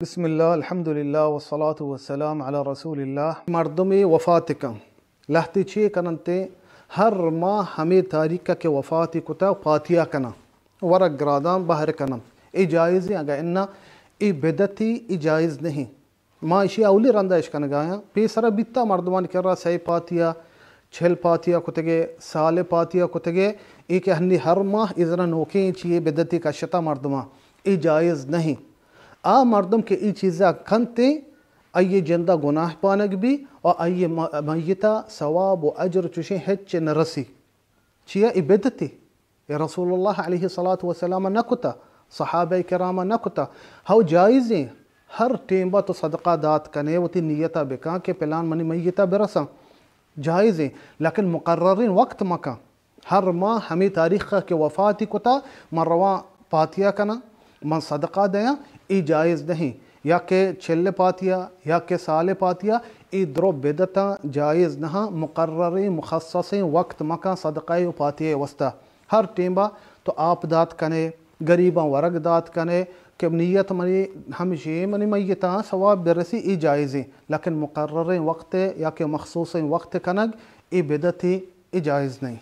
بسم اللہ، الحمدللہ، والصلاة والسلام علی رسول اللہ۔ مردمے وفات کن، لہتے چے کننتے؟ ہر ماہ ہمے تاریخ کہ وفاتی کتا پاتیا کنن، ورگ گرادان بہر کنن۔ اے جائزیں؟ اگہ انا، اے بدعتی، اے جائز نہیں۔ ما اشی اولی رندا اش کنگایاں۔ پیسرا بیتا مردمانی کرا سئے پاتیا، چل پاتیا کتگے، سال پاتیا کتگے، اے کہ ہنی ہر ماہ ازنا نوکیں چیے بدعتی کشتا مردماں، اے جائز نہیں۔ آ مردم کہ اے چیزا کنتے، آئی جندا گناہ پانگ بی و آئی م-، میتا ثواب و اجر چوشیں ہچ نہ رسی۔ چیا؟ اے بدعتے۔ اے رسول اللہ علیہ الصلوۃ والسلام نہ کتا، صحابہ کرام نہ کتا۔ ہو جائزیں، ہر ٹیمبا تو صدقہ دات کنے، وتی نیتا بکن کہ پلان منی میتا برساں۔ جائزیں، لیکن مقرریں وقت مکن۔ ہر ماہ ہمے تاریخ کہ وفاتی کتا، من رواں پاتیا کناں، من صدقہ دیاں، اے جائز نہیں۔ یا کہ چل پاتیا، یا کہ سال پاتیا، اے درو بدعتاں، جائز نہاں۔ مقرریں مخصصیں وقت مکن صدقہ و پاتیا واسطہ۔ ہر ٹیمبا تو آپ دات کنے، غریباں ورگ دات کنے کہ نیت منی ہمشی منی میتاں ثواب برسی، اے جائزیں، لیکن مقرریں وقت یا کہ مخصوصیں وقت کنگ، اے بدعتی، اے جائز نہیں۔